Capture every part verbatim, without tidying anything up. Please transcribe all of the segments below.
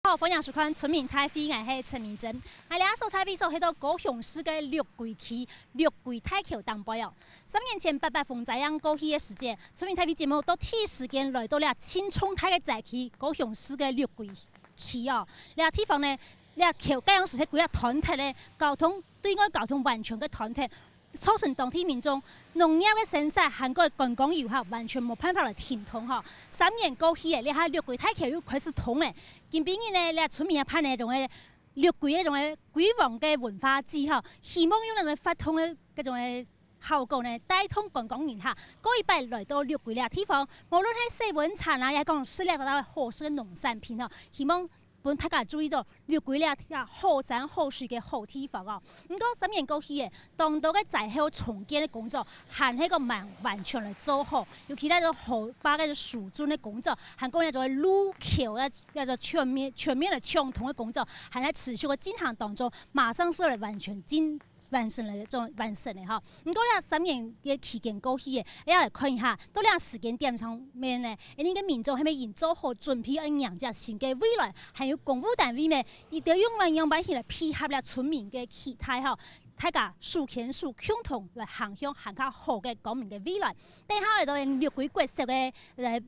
好，歡迎收看《村民大會》，𠊎係陳明真。𠊎這下所在位所係到高雄市个六龜區六龜大橋頂背哦。三年前八八風災正過去个時節，《村民大會》節目都第一時間來到這盡重大个災區高雄市个六龜區哦。這地方呢，這橋該央時係歸个斷忒个，交通對外交通完全个斷忒。 造成當地民眾農業个生產還過觀光遊客完全無辦法來停通吼。三年過去了，這下六龜大橋又開始通了。今晡日呢，這村民也辦了一種个六龜个一種个龜王个文化祭吼，希望用這種發通个這種个效果呢，帶動觀光人客過一擺來到六龜這地方，無論係洗溫泉啊，也係講食這个好食个農產品吼，希望 分大家注意到，六龜這條好山好水个好地方哦。毋過三年過去了，當多个災後重建个工作還係講吂完全來做好，尤其該種河壩个修浚个工作，還過該種路橋啊，該種全面全面个暢通个工作，還在持續个進行當中，馬上係來完全進 完成了，這種完成了吼。毋過這三年个期間過去了，也來看一下，到這時間點上面呢，𠊎等个民眾係毋係已經做好準備，愛迎接新个未來，還有公務單位呢，佢等用仰般去來配合這村民个期待吼，大家手牽手，共同來行向還較好个光明个未來。等下來到六龜國小个，呃，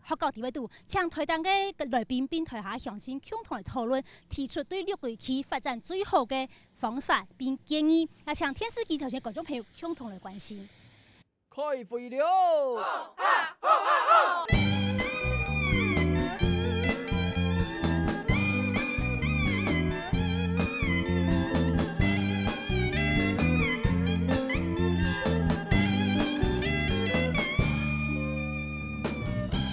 學校地位度，請台頂个來賓並台下鄉親共同來討論，提出對六龜區發展最好个方法並建議。也請電視機頭前觀眾朋友共同來關心。開會了！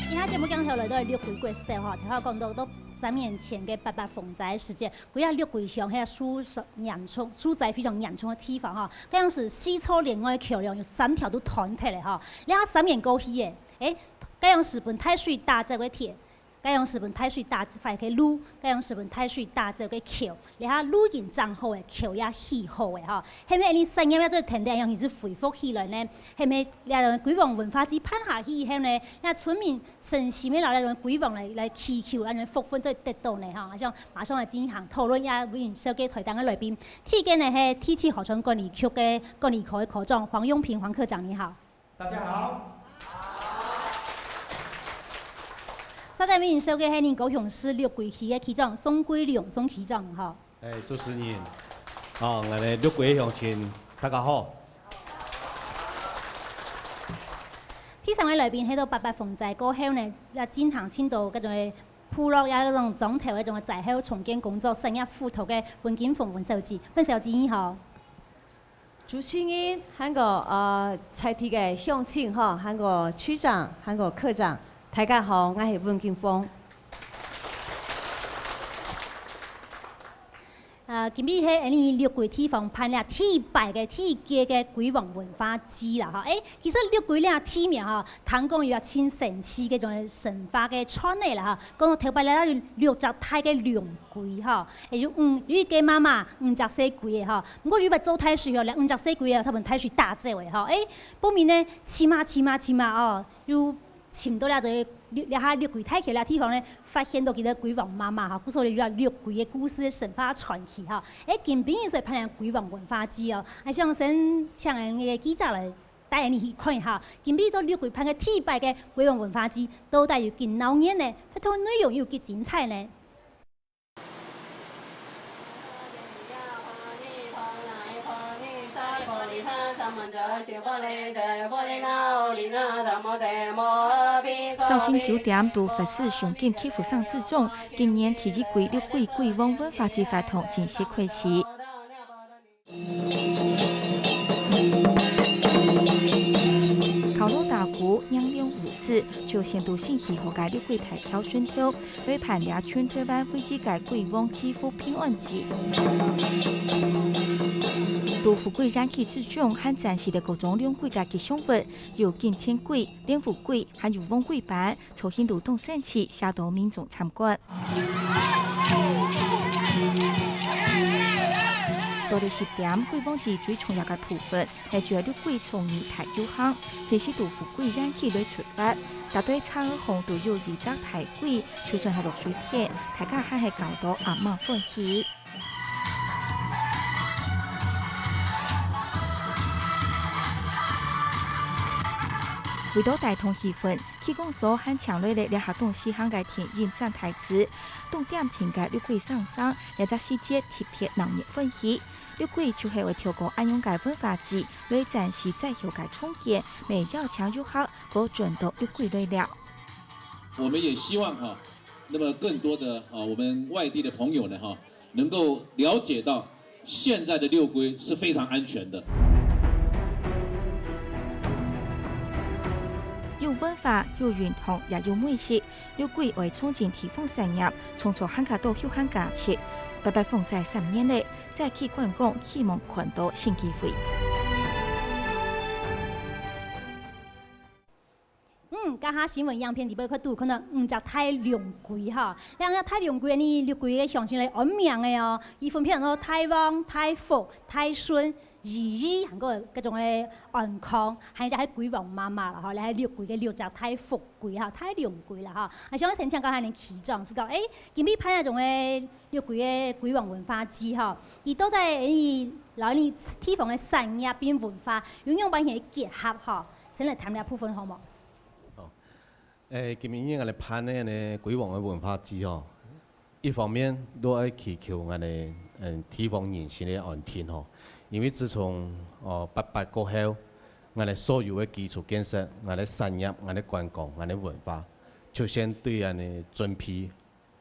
今下節目鏡頭來到六龜國小吼，頭下講到，到三年前个八八風災个時節，歸下六龜鄉係受嚴重、受災非常嚴重个地方吼。該央時四座連外橋樑有三條都斷忒了吼。這下三年過去了，誒，該央時分大水打走个鐵， 該央時分大水打壞个路，該央時分大水打走个橋，這下路已經整好了，橋也起好了吼。係毋係𠊎等產業也做得跈等恁樣形式恢復起來呢？係毋係這種龜王文化祭辦下去以後呢，這村民誠心个摎這種龜王來、來祈求，恁樣福分做得到呢吼？啊，像馬上來進行討論，也為你紹介台頂个來賓。第一個呢係第七河川管理局个管理科个科長黃永平黃科長，你好。 大家好。接等為你紹介个係高雄市六龜區个區長宋貴龍宋區長，好。誒，主持人，好，𠊎等六龜鄉親，大家好。第三位來賓係到八八風災過後呢，也進行盡多該種个部落也該種庄頭該種个災後重建工作，產業輔導个溫金鳳溫小姐，溫小姐你好。 主持人，還過，呃，在地个鄉親吼，還過區長，還過科長，大家好，𠊎係溫金鳳。啊，今晡日係𠊎等六龜地方辦了第一擺个第一屆个龜王文化祭啦，吼。誒，其實六龜這地名吼，聽講有一盡神奇个種神話个傳說啦，吼。講到頭擺了有六隻大个龍龜，吼，誒，有五、有一個媽媽，五隻細龜仔，吼。 毋過有一擺做大水吼，這五隻細龜仔，差分大水打走了吼。誒，不明呢，尋啊尋啊尋啊哦，又尋到這个，這下六龜大橋這地方呢，發現到佢个龜王媽媽吼，故所以有六龜个故事、神話傳奇吼。誒，今晡日所以辦了龜王文化祭哦，還想先請𠊎个記者來帶你去看一下，今晡日到六龜辦个第一擺个龜王文化祭，到底有幾鬧熱呢？活動內容又有幾精彩呢？ 朝晨九點，在法師上境祈福山之中，今年第一屆六龜龜王文化祭活動正式開始。 敲鑼打鼓，迎龍舞獅，就先到新喜河个六龜大橋脣頭，來辦理全台灣唯一个龜王祈福平安祭。在富貴人氣之中，還展示了各種龍龜个吉祥物，有金錢龜、蓮霧龜，還有黃龜板， 造型都當生趣，唌到民眾參觀。到到了十點，鬼王節最重要个部分，也就係六龜重二大遊行，正式對富貴園區來出發。逐對車仔項都有二隻大鬼，就算係落水天，大家還係搞到恁樣歡喜。為到帶動氣氛，氣功所還請來了這下當時行个電音三太子，當恬靜个六龜聲聲，這隻時節特別鬧熱歡喜。六龜就係會透過恁樣个文化祭，來展示在後个重建，也邀請遊客過轉到六龜來尞。我们也希望哈，那么更多的啊，我们外地的朋友呢哈，能够了解到现在的六龟是非常安全的。有文化、有運動，也有美食，六龜愛重建地方產業，創造還較多休閒價值。八八風災三年了，災區觀光希望看到新機會。嗯，這下新聞影片裡背看到，看到五隻大龍龜哈，兩隻大龍龜呢，六龜个鄉親來安名个哦，佢分別安到大王、大福、大順、姨姨，還過各種个安康，還有一隻係龜王媽媽啦吼，這係六龜个六隻大福龜哈，大龍龜啦哈。啊，想要先請教下恁呢區長，係講，誒，今晡日辦這種个六龜个龜王文化祭哈，佢到底恁呢摎恁呢地方个產業變文化有仰般个結合哈？先來談這部分好無？ 誒，今晡日𠊎等辦个呢，龜王个文化祭吼，一方面都愛祈求𠊎等嗯地方人心个安定吼，因為自從哦八八過後，𠊎等所有个基礎建設，𠊎等產業，𠊎等觀光，𠊎等文化，就先對恁呢準備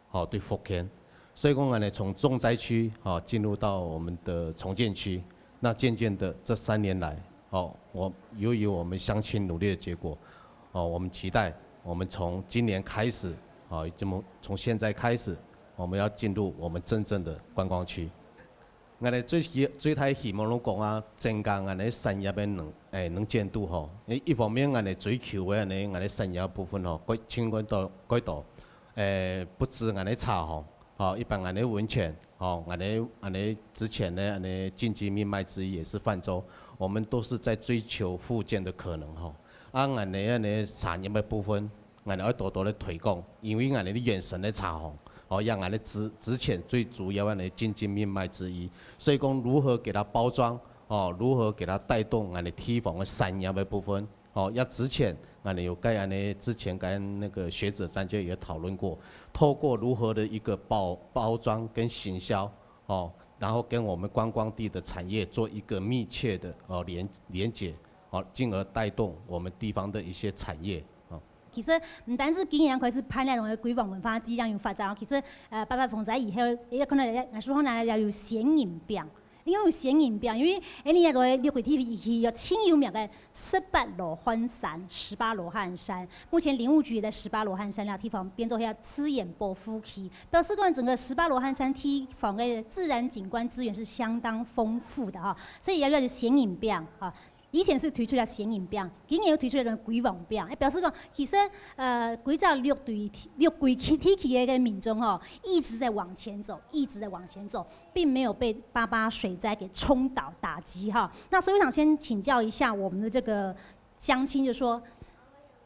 好，對福建。所以講，𠊎等從重災區，好，進入到我們的重建區。那漸漸的，這三年來，好，我由於我們鄉親努力的結果，好，我們期待我們從今年開始，好，這麼從現在開始，我們要進入我們真正的觀光區。 𠊎等最希最大希望就講啊，增加𠊎等產業个能誒能見度吼。一一方面，𠊎等追求个恁呢，𠊎等產業部分吼，蓋盡蓋多蓋多。誒，不止𠊎等茶行，吼，一般𠊎等溫泉，吼，𠊎等恁呢之前个恁呢經濟命脈之一也是泛舟，我們都是在追求復健的可能吼。啊，𠊎等恁呢產業个部分， 𠊎等愛多多來推廣，因為𠊎等个原生个茶行，哦，也𠊎等之之前最主要个經濟命脈之一。所以講，如何給它包裝，哦，如何給它帶動𠊎等地方个產業个部分，哦，也之前𠊎等有跟恁呢之前跟那個學者專家也討論過，透過如何的一個包包裝跟行銷，哦，然後跟我們觀光地的產業做一個密切的哦連連結，哦，進而帶動我們地方的一些產業，哦。 其實毋單止今年開始辦這種个龜王文化祭恁樣有發展，其實呃八八風災以後，也可能也也說呢也有仙人餅，因為有仙人餅，因為誒你那個六龜地區有盡有名个十八羅漢山，十八羅漢山，目前林務局也在十八羅漢山那地方變做一個自然保護區，表示講整個十八羅漢山地方个自然景觀資源是相當豐富的哈，所以也有仙人餅哈。 以前係推出了仙人餅，今年又推出了龜王餅，誒，表示講，其實呃，歸隻六堆六龜地區个民眾吼，一直在往前走，一直在往前走，並沒有被八八水災給沖倒打擊哈。那所以我想先請教一下我們的這個鄉親，就說，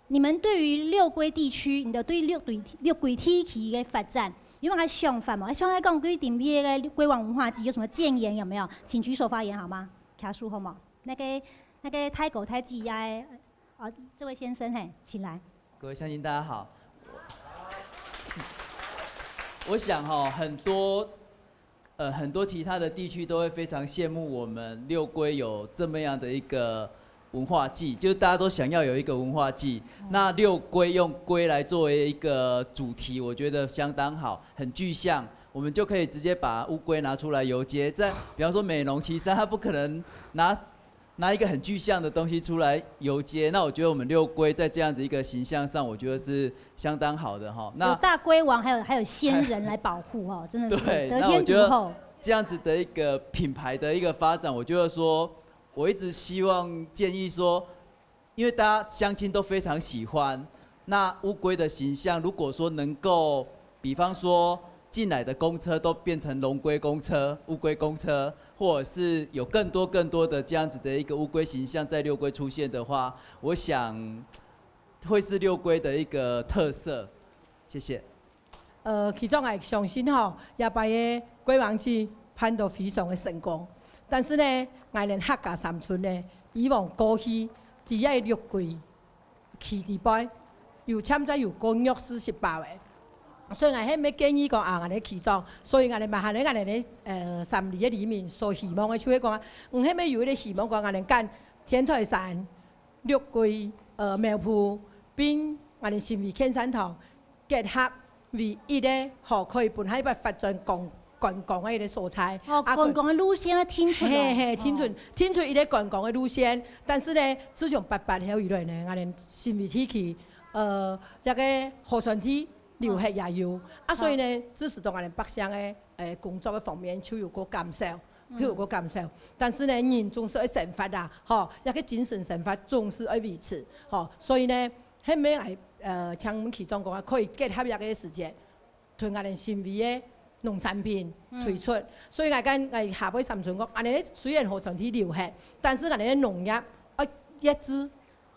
你們對於六龜地區，你的對六堆六龜地區个發展有麼个想法無？像來講對頂邊个龜王文化祭有什麼建言有沒有？請舉手發言好嗎？舉手好無？ 那個那個大哥大姊呀，哦，這位先生嘿，請來。各位鄉親大家好。我想哈，很多呃很多其他的地區都會非常羨慕我們六龜有這麼樣的一個文化祭，就是大家都想要有一個文化祭。那六龜用龜來作為一個主題，我覺得相當好，很具象。我們就可以直接把烏龜拿出來遊街，在比方說美濃、旗山，他不可能拿 拿一個很具象的東西出來遊街，那我覺得我們六龜在這樣子一個形象上，我覺得是相當好的哈。那有大龜王，還有還有仙人來保護哦，真的是對，得那我覺得天獨厚。這樣子的一個品牌的一個發展，我覺得說，我一直希望建議說，因為大家鄉親都非常喜歡，那烏龜的形象，如果說能夠，比方說进来的公车都变成龙龟公车、乌龟公车，或者是有更多更多的这样子的一个乌龟形象在六龟出现的话，我想会是六龟的一个特色。谢谢。呃，其实𠊎相信吼，这擺个龜王祭辦到非常个成功，但是呢，𠊎等客家三村呢，以往过去在這六龜 佢裡背有潛在有過弱勢細胞个。所以𠊎係毋係建議講啊，𠊎等區長，所以𠊎等嘛，還係𠊎等个呃三里个里民所希望个，就係講啊，毋係毋係有一個希望講，𠊎等跟天台山、六龜、呃苗圃，並𠊎等新圍健身堂結合為一個吼，可以分下一擺發展觀觀光个一個所在。哦，觀光个路線要停出來。嘿嘿，停出停出一個觀光个路線，但是呢，自從八八後以來呢，𠊎等新圍地區，呃，這個河川地流失也有，啊，所以呢，致使到𠊎等百姓个呃工作个方面就有過減少，就有過減少。但是呢，人總是愛生活啦，吼，這個精神生活總是愛維持，吼，所以呢，係毋係呃，像𠊎等區長講啊，可以結合這個時間， 同𠊎等新圍个農產品推出。所以𠊎跟𠊎下背三村講，恁呢雖然河川地流失，但是𠊎等个農業愛抑制，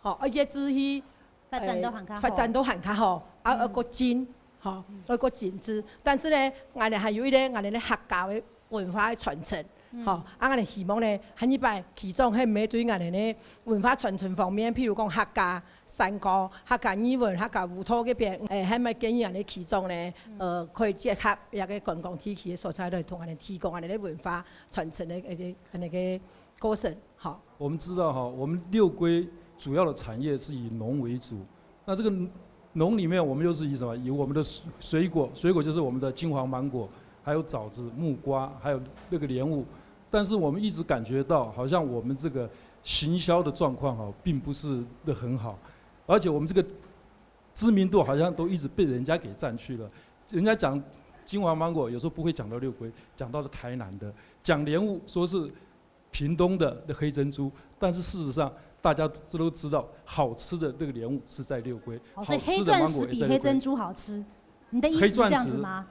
吼，愛抑制去發展到還較好。發展到還較好，啊，愛過精，吼，愛過精緻。但是呢，𠊎等還有一個𠊎等个客家个文化个傳承，吼，啊，𠊎等希望呢，下一擺區長係毋係對𠊎等个文化傳承方面，譬如講客家 山歌、客家語文、客家舞蹈這邊，誒，還蠻建議恁呢區長呢，呃，可以結合這個觀光地區个所在來同恁呢提供恁呢个文化傳承个一個恁呢个過程，吼。我们知道哈，我们六龜主要的产业是以农为主。那这个农里面，我们又是以什么？以我们的水水果，水果就是我们的金黄芒果，还有枣子、木瓜，还有那个莲雾。但是我们一直感觉到，好像我们这个行销的状况哈，并不是的很好。 而且我们这个知名度好像都一直被人家给占去了。人家讲金华芒果，有时候不会讲到六龟，讲到了台南的，讲莲雾说是屏东的的黑珍珠，但是事实上大家这都知道，好吃的这个莲雾是在六龟，哦，所以好吃的黑钻芒果也在六龟石比黑珍。珠好吃。你的意思是这样子吗？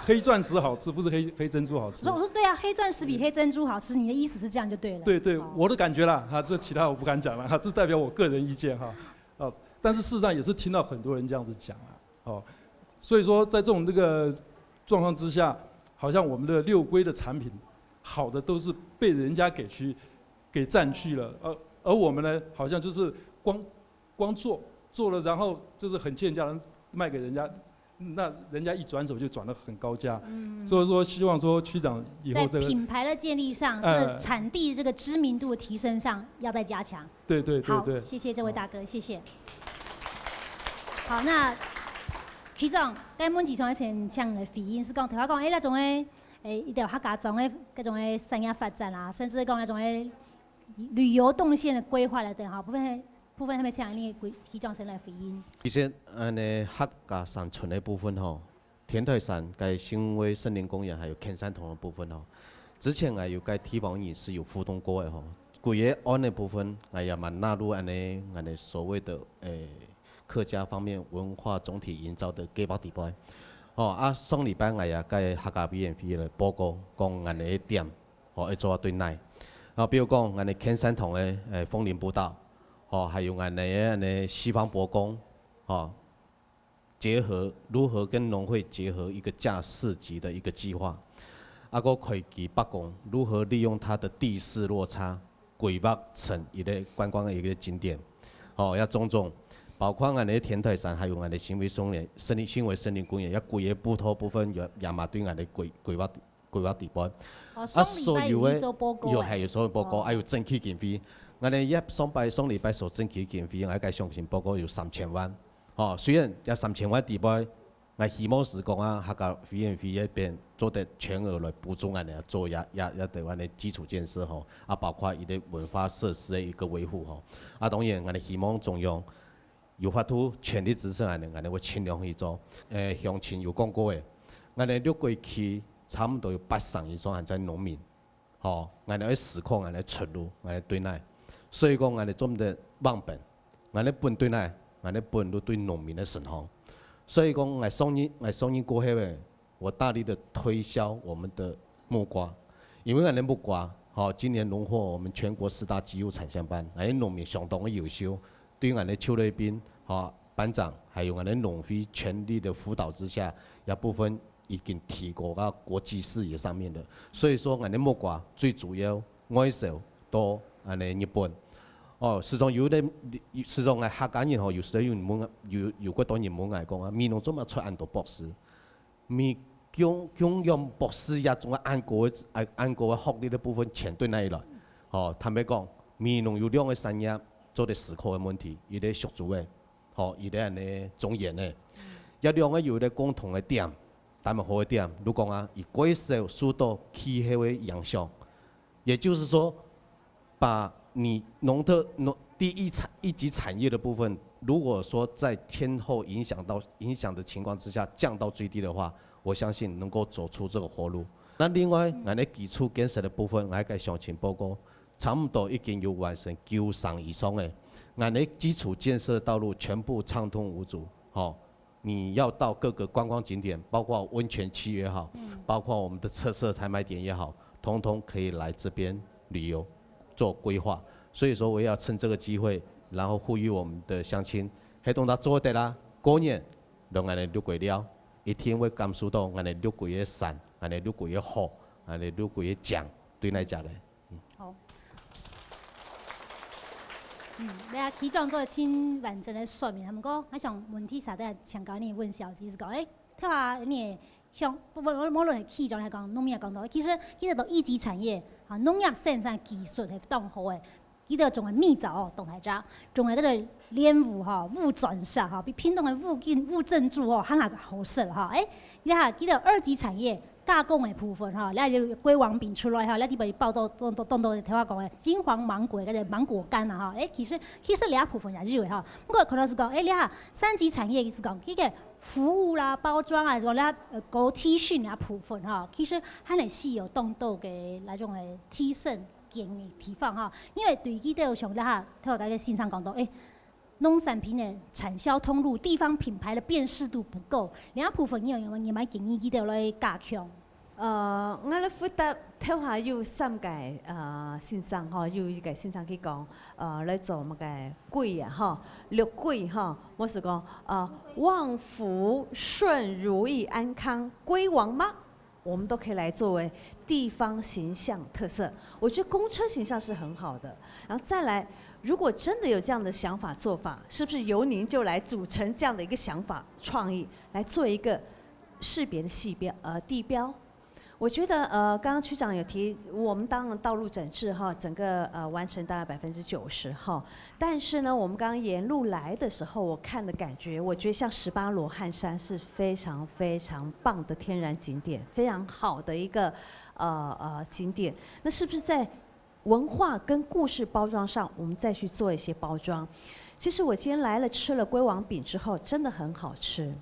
黑钻石好吃，不是黑黑珍珠好吃我。说我说对啊，黑钻石比黑珍珠好吃，你的意思是这样就对了。对对，哦我的感觉啦，哈，这其他我不敢讲了，哈，这代表我个人意见哈。哦，但是事实上也是听到很多人这样子讲啊，哦，所以说在这种那个状况之下，好像我们的六龟的产品，好的都是被人家给去给占去了，而而我们呢，好像就是光光做做了，然后就是很贱价的卖给人家，那人家一转手就转了很高价。所以说，希望说区长以后这个在品牌的建立上，呃这产地这个知名度的提升上要再加强。对对对好，对，谢谢这位大哥，谢谢。好，那区长，该问题上先请你来回应，是讲头下讲，哎，那种的，哎，一条客家庄的各种的产业发展啊，甚至讲那种的旅游动线的规划了等哈，部分部分还没请你区长先来回应。其实，安尼客家山村的部分吼，天台山该新围森林公园还有天山童的部分吼，之前我有跟地方人士有互动过的吼，几个案的部分，我也蛮纳入安尼，安尼所谓的诶客家方面文化总体营造的计划底背。吼，啊，上礼拜我也跟客家委员会来报告，讲安尼的点，吼，要做到对哪。啊，比如讲，安尼天山童的诶枫林步道，吼，还有安尼的安尼西方伯公，吼，结合如何跟农会结合一个架市集的一个计划，啊，个开基伯公如何利用它的地势落差，规划成一个观光的一个景点，吼，要种种，包括安尼天台山，还有安尼新围森林森林新围森林公园，要规个步道部分也也嘛对安尼规规划规划底背。哦，上礼拜有一周报告有哎，还有所有报告，哦还有争取经费。安尼一上拜上礼拜所争取经费，我该相信报告有三千万。吼，虽然也三千万底背，我希望是讲啊，客家委员会那边做得全额来补助安尼做也也也台湾的基础建设吼，啊，包括一个文化设施的一个维护吼。啊，当然，安尼希望中央有法度全力支持安尼，安尼会尽量去做。诶，乡亲有讲过诶，安尼六个区差不多有八成以上还在农民。 吼，安尼个时空安尼出路，安尼对哪？所以讲安尼做毋得忘本，安尼本对哪？安尼本都对农民个身上。所以讲，我上任，我上任过后个，我大力的推销我们的木瓜，因为俺的木瓜，好，今年荣获我们全国十大绩优产销班，俺的农民相当的优秀，对俺的邱瑞斌，好，班长，还有俺的农会全力的辅导之下，这部分已经提高到国际视野上面了。所以说，俺的木瓜最主要外销到俺的日本。哦，时常有的，时常个客家人吼，有时候有人问，有有个多人问我讲啊，美濃做么出恁多博士？你供供养博士也总个恁高个恁高个学历的部分钱对哪里来？哦，坦白讲，美浓有两个产业做得思考个问题，一个畜猪个，吼，一个呢种田个，这两个有一个共同个点，他们好个点，如果啊，以贵州受到气候个影响，也就是说，把你农特农第一产一级产业的部分，如果说在天候影响到影响的情况之下降到最低的话，我相信能够走出这个活路。那另外，俺的基础建设的部分，俺个详情报告差不多已经有完成九成以上了。俺的基础建设道路全部畅通无阻，好，你要到各个观光景点，包括温泉区也好，包括我们的特色采买点也好，通通可以来这边旅游做规划。所以说，我也要趁这个机会，然后呼吁我们的乡亲，黑洞大做得啦，过年让俺的六鬼料，一定会感受到俺的六鬼的山，俺的六鬼的好，俺的六鬼的讲对那家的。好。嗯，你啊，区长做盡完整个说明，毋過，我想問題啥个，請教你問小姐是講，誒，頭下你想，無無無論係區長來講，農民也講到，其實其實都一級產業，啊，農業生產技術係當好个，佢兜種个蜜棗哦，當大隻，種个該個蓮霧吼，霧轉色吼，比屏東个霧景霧珍珠哦，還較好食吼，誒，你看，佢兜二級產業。 加工个部分吼，了就桂王餅出來吼，了底背包到當當當當頭下講个金黃芒果，个芒果乾啊吼，誒，其實其實這部分也有个吼。毋過可能是講，誒，這三級產業是講，這個服務啦、包裝啊，是講了呃高提升个部分吼，其實還係需要當多个那種个提升建議地方吼，因為對佢兜像了哈，頭下个先生講到，誒。 農產品个產銷通路、地方品牌个辨識度不夠，這部分你有你有麼建議佢兜來加強？呃，我來回答頭下有三個呃先生吼，有一個先生佢講，呃，來做麼个鬼啊吼，六鬼吼，我是講呃旺福順如意安康龜王媽。 我們都可以來作為地方形象特色。我覺得公車形象是很好的，然後再來，如果真的有這樣的想法做法，是不是由您就來組成這樣的一個想法創意，來做一個識別的系標呃地標？我覺得呃，剛剛區長有提，我們當然道路整治哈，整個呃完成大概百分之九十哈， 但是呢，我們剛剛沿路來的時候，我看的感覺，我覺得像十八羅漢山是非常非常棒的天然景點，非常好的一個呃呃景點。那是不是在文化跟故事包裝上，我們再去做一些包裝？其實我今天來了，吃了龜王餅之後，真的很好吃。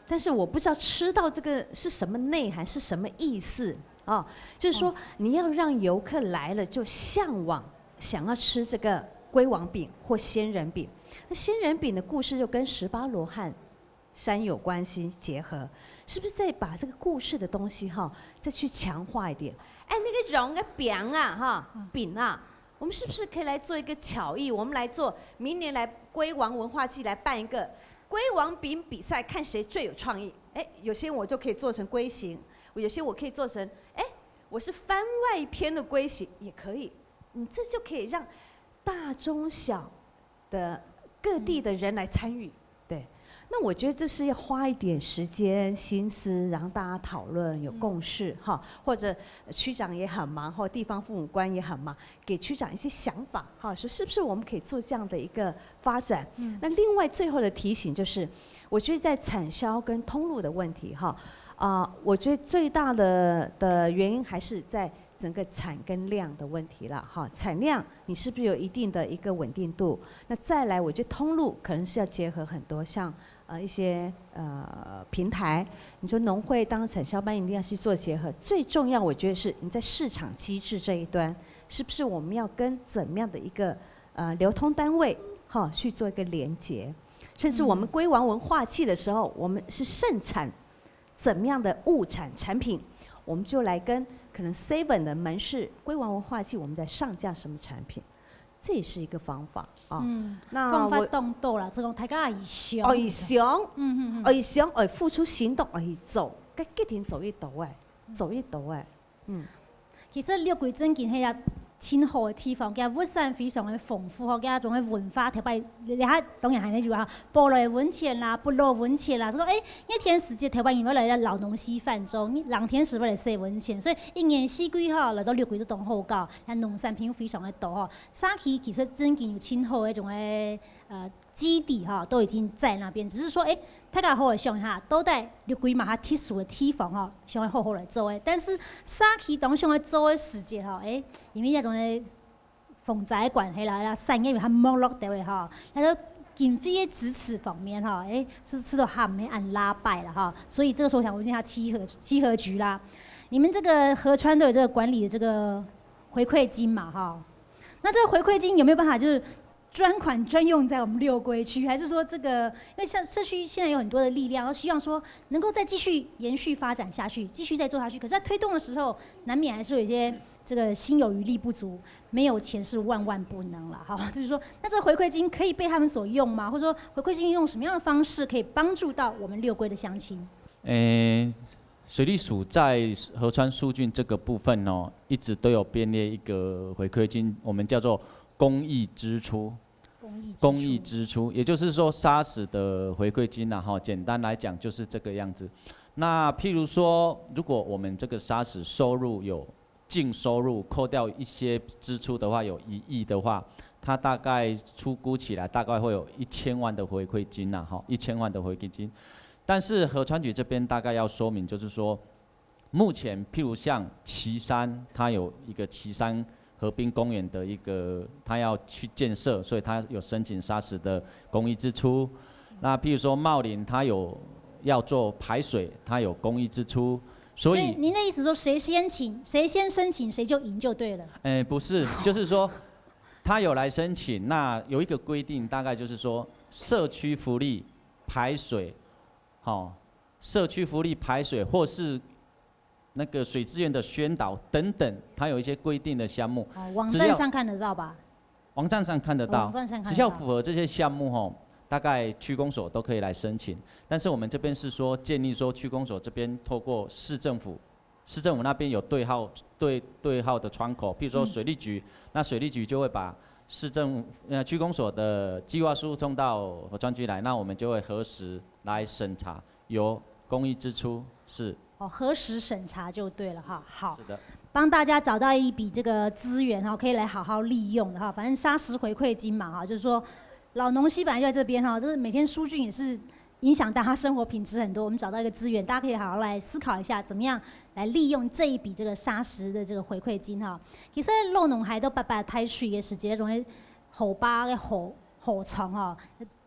但是我不知道吃到這個是什麼內涵，是什麼意思啊？就是說，你要讓遊客來了就向往 想要吃這個龜王餅或仙人餅。那仙人餅的故事就跟十八羅漢山有關係結合，是不是再把這個故事的東西哈，再去強化一點？哎，那個羊个餅啊，哈，餅啊，我們是不是可以來做一個巧藝？我們來做明年來龜王文化祭來辦一個龜王餅比賽，看誰最有創意。哎，有些我就可以做成龜形，有些我可以做成，哎，我是番外篇的龜形也可以。 嗯，这就可以让大中小的各地的人来参与。对，那我觉得这是要花一点时间、心思，然后大家讨论、有共识哈，或者区长也很忙，或地方父母官也很忙，给区长一些想法哈，说是不是我们可以做这样的一个发展？那另外最后的提醒就是，我觉得在产销跟通路的问题哈，啊，我觉得最大的的原因还是在 整个产跟量的问题了哈。产量你是不是有一定的一个稳定度？那再来，我觉得通路可能是要结合很多像呃一些呃平台，你说农会当产销班一定要去做结合。最重要，我觉得是你在市场机制这一端，是不是我们要跟怎么样的一个呃流通单位哈去做一个连接？甚至我们归完文化季的时候，我们是盛产怎么样的物产产品，我们就来跟可能 Seven 的门市、归还文化季，我们再上架什么产品，这也是一个方法啊。嗯，那我方法當多啦，這種大家愛想。哦，愛想，嗯嗯嗯。愛想，愛付出行動，愛做，該決定做得到誒，做得到誒。嗯，其實六龜真經係一個真好个地方，佢物產非常个豐富吼，佢種个文化，特別，你看，當然還有啊，部落个文獻啦，部落文獻啦，所以講，誒，熱天時節，特別因為來老農溪泛舟，冷天時節來洗文獻，所以一年四季吼，來到六龜都當好搞，那農產品非常个多吼。社區其實真經有真好个一種个，呃，基底哈，都已經在那邊，只是說，誒，大家好好想一下，到底六龜嘛，它特殊个地方哈，想要好好來做誒。但是社區當想要做个時節哈，誒，因為那種个防災關係啦，那產業它沒落掉个哈，那個經費个支持方面哈，誒，是吃到還沒恁拉擺了哈，所以這個時候想問一下稽核稽核局啦，你們這個河川都有這個管理的這個回饋金嘛哈，那這個回饋金有沒有辦法就是 專款專用在我們六龜區，還是說這個，因為像社區現在有很多的力量，都希望說能夠再繼續延續發展下去，繼續再做下去。可是在推動的時候，難免還是有一些這個心有餘力不足，沒有錢是萬萬不能了哈。就是說，那這個回饋金可以被他們所用嗎？或者說回饋金用什麼樣的方式可以幫助到我們六龜的鄉親？誒，水利署在河川疏浚這個部分哦，一直都有編列一個回饋金，我們叫做公益支出。公益支出。公益支出，也就是說 SARS 的回饋金呐，哈，簡單來講就是這個樣子。那譬如說，如果我們這個 SARS 收入有淨收入扣掉一些支出的話，有一億的話，它大概初估起來大概會有一千萬的回饋金呐，哈，一千萬的回饋金。但是河川局這邊大概要說明，就是說，目前譬如像旗山，它有一個旗山河濱公園的一個，它要去建設，所以它有申請 SARS 的公益支出。那譬如說茂林，它有要做排水，它有公益支出，所以您的意思說，誰先請，誰先申請，誰就贏就對了。哎，不是，就是說，他有來申請，那有一個規定，大概就是說，社區福利、排水，好，社區福利、排水，或是那個水資源的宣導等等，它有一些規定的項目。哦，網只要站上看得到吧？網站上看得到，網站上看得到只要符合這些項目吼，大概區公所都可以來申請。但是我們這邊是說，建議說區公所這邊透過市政府，市政府那邊有對號對對號的窗口，譬如說水利局，那水利局就會把市政呃區公所的計劃書送到河川局來，那我們就會核實來審查，有公益支出是哦，核实审查就对了哈。好，是的。帮大家找到一笔这个资源哈，可以来好好利用的哈。反正砂石回馈金嘛哈，就是说老农溪本来就在这边哈，就是每天疏浚也是影响大家生活品质很多。我们找到一个资源，大家可以好好来思考一下，怎么样来利用这一笔这个砂石的这个回馈金哈。其实老农溪都八八大水的时节，种个河壩个河河床哈，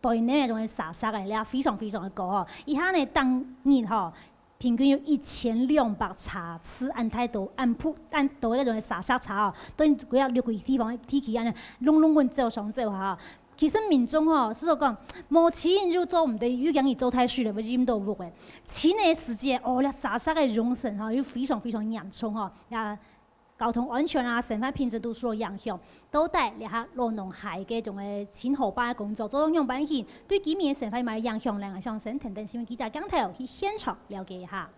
对那种个沙沙个量非常非常的高哈。一下呢，当日哈，平均有一千两百车次，恁大多，恁普，恁多那种沙沙车哦，都不要六个地方地区恁样，隆隆滚走上走下哈。其实民众吼，是说讲，无钱就做毋得，又讲你做太水了，要浸到屋个。钱的时节，哦，那沙沙个用神哈，又非常非常严重哈，呀，交通安全啊，生活品质都受到影响。到底这下老农溪个种个清河壩个工作做到样般去，对居民的生活有么个影响呢？相信等等新闻记者镜头去现场了解一下。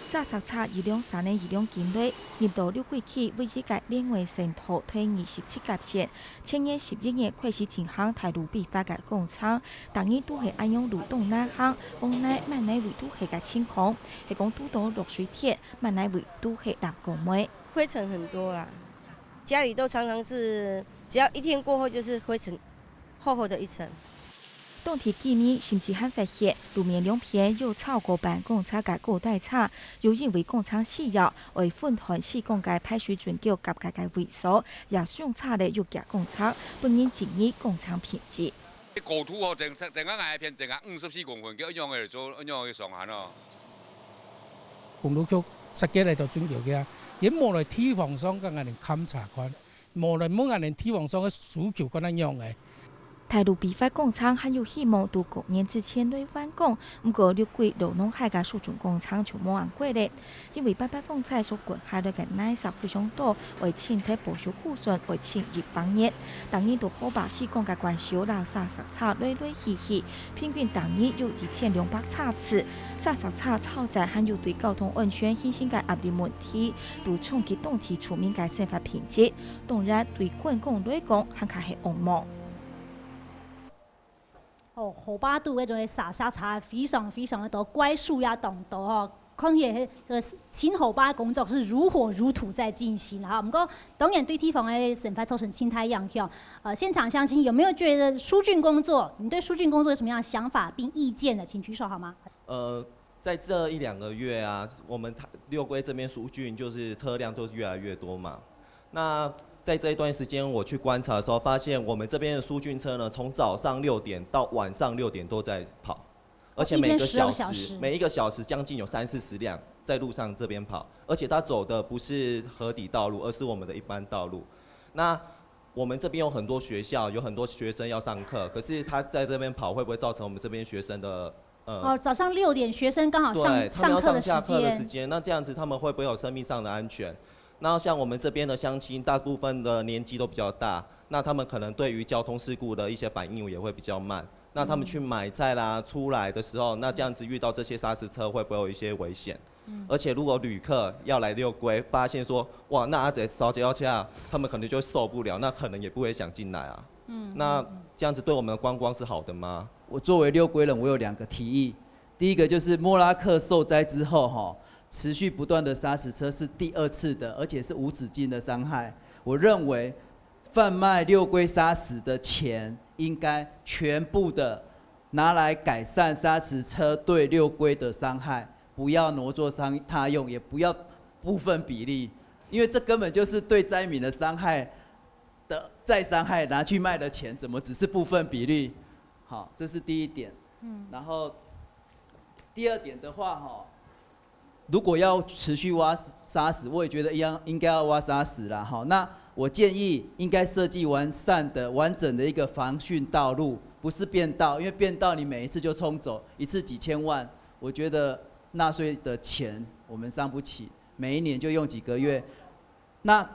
沙石车一辆山个一辆緊來，入到六龜區唯一个另外線道第二十七甲線，前年十一月開始進行大路比發个工程，逐日都係恁樣路東那行，往哪慢哪位都係个情況，係講堵到落水天，慢哪位都係淋過尾。灰塵很多啦，家裡都常常是，只要一天過後就是灰塵，厚厚的一層。 當地居民甚至還發現，路面兩片有超過半公尺个高低差，又因為工程需要，愛分段施工个排水準橋夾个个位所，也相差了有幾公尺，分人質疑工程品質。高度哦，整整个矮片整个五十四公分，叫仰个做仰个上限哦。公路局設計來到準橋个啊，也無來地方上跟人哋勘察看，無來問人哋地方上个需求看恁樣个。大陸批發工廠還有希望在過年之前來完工，毋過六龜荖濃溪个輸轉工廠就無恁快咧，因為八八風災所滾下來个泥石非常多，愛清忒保修庫存愛清一百日。逐日到河壩施工个關小摎沙石車來來去去，平均逐日有一千兩百車次。沙石車超載還有對交通安全形成个壓力問題，都衝擊當地住民个生活品質，當然對觀光來講還較係惡夢。 哦，河壩肚該種个沙石車非常非常个多，怪手也當多吼。看起來這個清河壩工作是如火如荼在進行哈。毋過當然對地方个生活造成盡大影響。呃，現場鄉親有沒有覺得疏浚工作？你對疏浚工作有什麼樣的想法並意見呢？請舉手好嗎？呃，在這一兩個月啊，我們六龜這邊疏浚就是車輛都越來越多嘛。那在這一段時間，我去觀察的時候，發現我們這邊的疏浚車呢，從早上六點到晚上六點都在跑，而且每個小時，一天十二個小時。每一個小時將近有三四十輛在路上這邊跑，而且它走的不是河底道路，而是我們的一般道路。那我們這邊有很多學校，有很多學生要上課，可是他在這邊跑，會不會造成我們這邊學生的，呃，哦，早上六點學生剛好上，對，他們要上課的時間。上下課的時間，那這樣子他們會不會有生命上的安全？那像我們這邊的鄉親，大部分的年紀都比較大，那他們可能對於交通事故的一些反應也會比較慢。那他們去買菜啦，出來的時候，那這樣子遇到這些砂石車，會不會有一些危險？嗯。而且如果旅客要來六龜，發現說，哇，那阿姐小姐要這樣，他們可能就會受不了，那可能也不會想進來啊。嗯，那這樣子對我們的觀光是好的嗎？我作為六龜人，我有兩個提議。第一個就是莫拉克受災之後，吼，持續不斷的砂石車是第二次的，而且是無止境的傷害。我認為販賣六龜砂石的錢應該全部的拿來改善砂石車對六龜的傷害，不要挪作傷他用，也不要部分比例，因為這根本就是對災民的傷害的再傷害，拿去賣的錢怎麼只是部分比例？好，這是第一點。嗯。然後第二點的話，吼，如果要持續挖砂石，我也覺得一樣應該要挖砂石啦，吼。那我建議應該設計完善的、完整的一個防汛道路，不是便道，因為便道你每一次就沖走，一次幾千萬，我覺得納稅的錢我們傷不起，每一年就用幾個月。那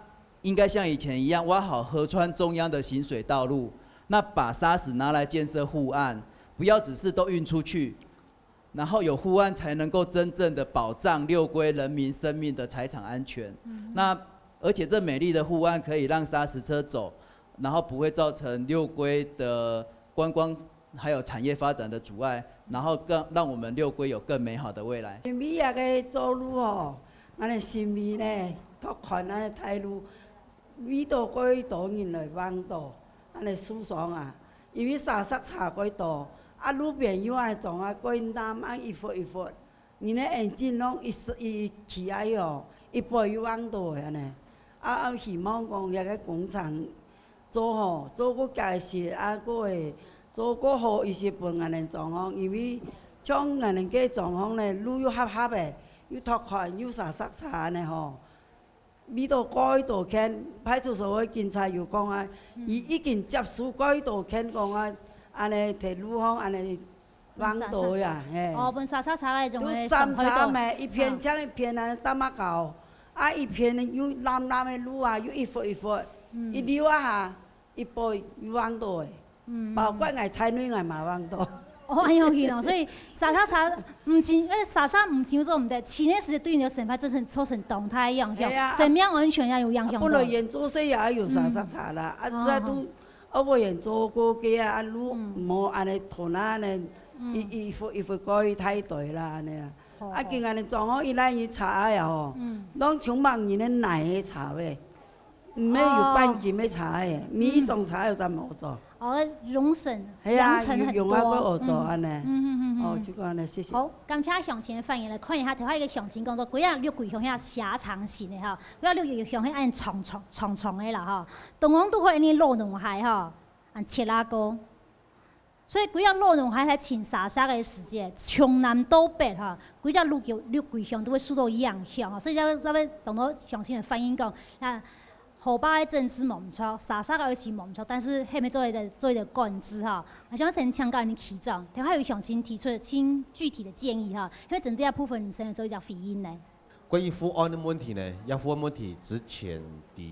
應該像以前一樣，挖好河川中央的行水道路，那把砂石拿來建設護岸，不要只是都運出去，然後有護岸才能夠真正的保障六龜人民生命的財產安全。嗯。那而且這美麗的護岸可以讓砂石車走，然後不會造成六龜的觀光還有產業發展的阻礙，然後更，讓我們六龜有更美好的未來。新美這个做路吼，恁呢新美呢，拓寬恁呢大路，遇到過多人來橫倒，恁呢受傷啊，因為沙石車過多，啊路邊又恁呢種啊，過濫啊一忽一忽，人个眼睛攏一一起來吼，一背又橫倒个恁呢。啊啊希望講這个工程 做吼，做過解釋啊，過會做過好一些分恁呢狀況，因為像恁呢个狀況呢，路又狹狹个，又拓寬，又沙石車恁呢吼，遇到蓋多件，派出所个警察有講啊，嗯。佢已經接手蓋多件講啊，恁呢鐵路項恁呢 彎道呀，嘿。哦，分沙沙茶个種个都三茶咩，一片像一片啊，大馬搞，啊，一片又藍藍个路啊，又一忽一忽，嗯。一溜啊哈，一步又彎道誒。嗯。包括𠊎在內𠊎嘛彎道。哦，恁樣去咯，所以沙沙茶毋清，因為沙沙毋清楚做毋得，清个時對你个生活真是造成當大个影響，係啊。生命安全也有影響到。本來原做事也有沙沙茶啦，啊，哦。這都 啊，我也做過个啊，啊，路嗯。無恁呢斷啊，恁呢，嗯。一，一忽一忽過去太對啦，恁呢啊。好，啊，今恁呢狀況，一來一查呀吼，嗯。攏像盲人个泥个查喂，毋係有半斤个查喂，嗯。每一種查有怎麼做？哦，容忍，係啊，揚塵很多。有用啊，過學做恁呢。嗯，嗯，嗯，嗯，哦，嗯。就講恁呢，謝謝。好，感謝鄉親个反應，來看一下，頭下一個鄉親講到，幾若六龜鄉下狹長型个哈，幾若六龜鄉下恁長長長長个啦哈。 當中都會恁呢荖濃溪吼，恁切啊過。所以幾若荖濃溪在清沙石个時節，從南到北吼，幾若六龜，六龜鄉都會受到影響吼。所以要，要當多鄉親个反應講，啊，河壩个整治無毋著，沙沙个愛清無毋著，但是係毋係做一個做一個管制哈？𠊎想先請教你區長，頭下有鄉親提出盡具體个建議哈，係毋係針對這部分，你先來做一個回應呢？關於護岸个問題呢，這護岸問題之前在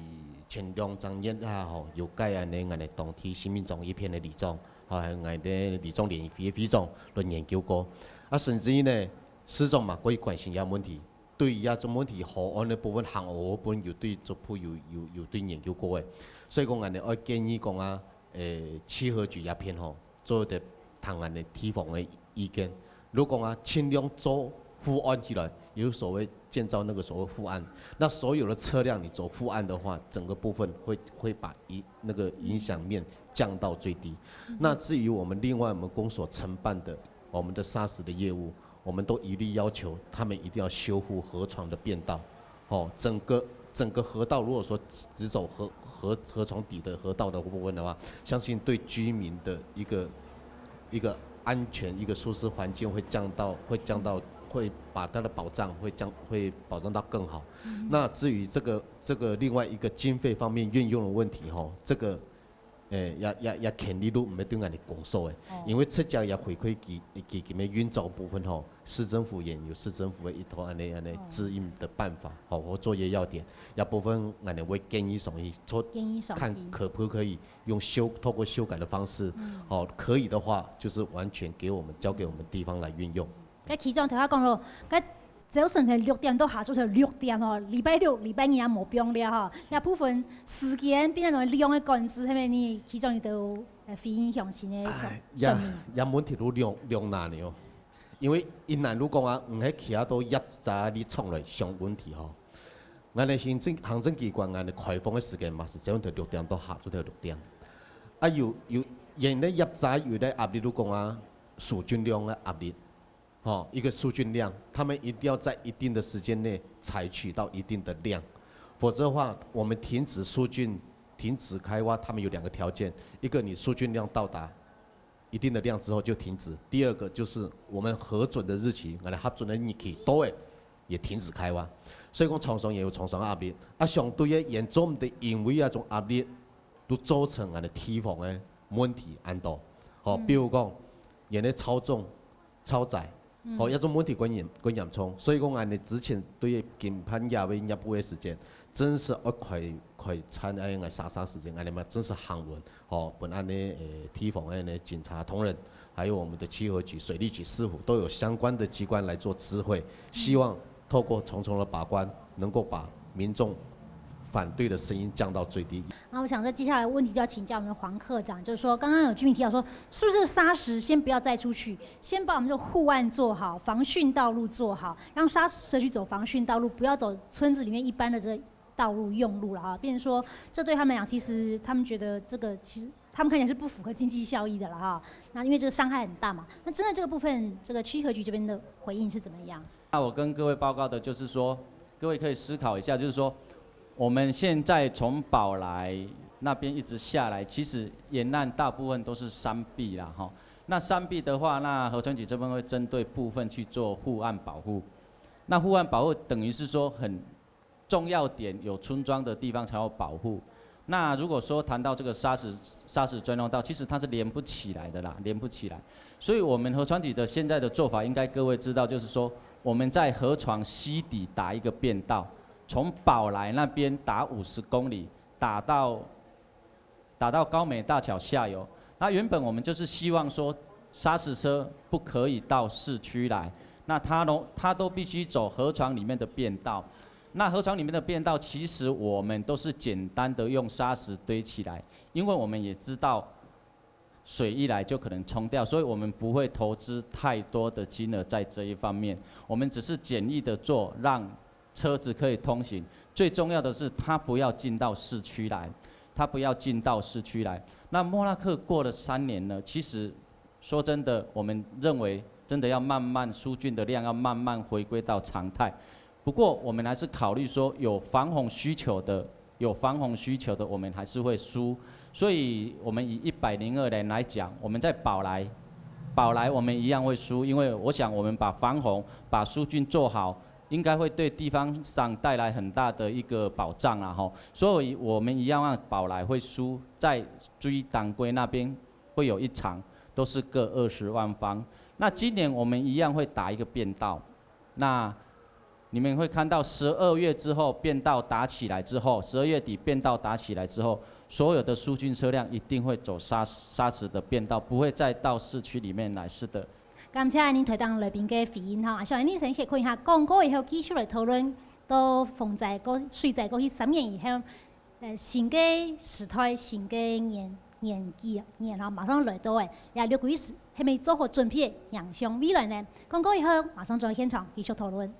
前兩三年啊吼，有該恁呢𠊎等當地新民庄一片个里長，吼，還有𠊎等里長聯誼會个會長來研究過。啊，甚至於呢，市長嘛過去關心這問題。 對於這種問題，河岸个部分、行河个部分有對族譜有有有對研究過个。所以講，𠊎等愛建議講啊，誒，氣候局這片吼，做得聽𠊎等地方个意見。如果講啊，盡量做護岸起來，有所謂建造那個所謂護岸，那所有的車輛你走護岸的話，整個部分會會把影那個影響面降到最低。那至於我們另外我們公所承辦的我們的砂石的業務，我們都一律要求他們一定要修護河床的便道。哦，整個整個河道如果說只走河河河床底的河道的部分的話，相信對居民的一個一個安全、一個舒適環境會降到會降到會把它的保障會降會保障到更好。那至於這個這個另外一個經費方面運用的問題，吼，這個 誒，也也也權利都毋係對𠊎等公所个，因為直接也回饋基基金个運作部分吼，市政府也有市政府个一套恁呢恁呢指引的辦法，吼，或作業要點，這部分𠊎等會建議上去做，建議上去。看可不可以用修透過修改的方式，哦，可以的話就是完全給我們交給我們地方來運用。 該區長頭下講咯，該朝晨係六點到下晝係六點吼，禮拜六、禮拜日也無放尞吼。這部分時間變成量个管制，係毋係你區長你都誒回應鄉親个說明？也問題都兩兩難个哦，因為一難如講啊，毋係其他都壓在你衝來想問題吼。𠊎等行政行政機關，𠊎等開放个時間嘛，係朝晨六點到下晝六點。啊有有，因為壓在有个壓力，如講啊，受盡量个壓力。 吼，一個受盡量，他們一定要在一定的時間內採取到一定的量，否則的話，我們停止受盡、停止開挖，他們有兩個條件，一個你受盡量到達一定的量之後就停止，第二個就是我們核准的日期，𠊎等核准个日期到个也停止開挖。所以講，廠商也有廠商个壓力，啊，相對个，因為做毋得因為這種壓力，都造成𠊎等地方个問題恁多。吼，比如講，因為超重、 超載，吼，這種問題較嚴較嚴重。所以講，𠊎等之前對於緊辦這位業務个時間，真係愛開開餐，愛𠊎儕儕時間，𠊎等嘛真係行穩，吼，分恁呢誒地方个呢警察同仁，還有我們的氣候局、水利局、市府都有相關的機關來做知會，希望透過重重的把關，能夠把民眾反對的聲音降到最低。那我想，這接下來問題就要請教我們黃科長，就是說，剛剛有居民提到說，是不是砂石先不要載出去，先把我們的護岸做好，防汛道路做好，讓砂石車去走防汛道路，不要走村子裡面一般的這道路用路了哈。變成說，這對他們來講，其實他們覺得這個其實他們看起來是不符合經濟效益的了哈。那因為這個傷害很大嘛。那針對這個部分，這個區域局這邊的回應是怎麼樣？那我跟各位報告的就是說，各位可以思考一下，就是說，我們現在從寶來那邊一直下來，其實沿岸大部分都是山壁啦，哈。那山壁的話，那河川局這邊會針對部分去做護岸保護。那護岸保護等於是說很重要點，有村莊的地方才有保護。那如果說談到這個砂石砂石專用道，其實它是連不起來的啦，連不起來。所以我們河川局的現在的做法，應該各位知道，就是說我們在河床溪底打一個便道，從寶來那邊打五十公里，打到打到高美大橋下游。那原本我們就是希望說，砂石車不可以到市區來，那它都它都必須走河床裡面的便道。那河床裡面的便道，其實我們都是簡單的用砂石堆起來，因為我們也知道水一來就可能沖掉，所以我們不會投資太多的金額在這一方面。我們只是簡易的做，讓車子可以通行。最重要的是，它不要進到市區來，它不要進到市區來。那莫拉克過了三年呢，其實說真的，我們認為真的要慢慢疏浚的量要慢慢回歸到常態。不過我們還是考慮說，有防洪需求的，有防洪需求的，我們還是會疏。所以我們以一百零二年來講，我們在寶來，寶來我們一樣會疏，因為我想我們把防洪、把疏浚做好，应该会对地方上带来很大的一个保障啦吼。所以我们一样让宝来会输，在追当归那边会有一场，都是各二十万方。那今年我们一样会打一个便道，那你们会看到十二月之后便道打起来之后，十二月底便道打起来之后，所有的疏浚车辆一定会走砂砂石的便道，不会再到市区里面来。是的。感谢恁呢台东来宾个回应吼，啊，小林先生可以看一下广告以后继续来讨论，到风灾过、水灾过去三年以后，呃，新个时代、新个年年纪年吼，马上来到诶，也六个月是还没做好准备，影响未来呢？广告以后马上转到现场继续讨论。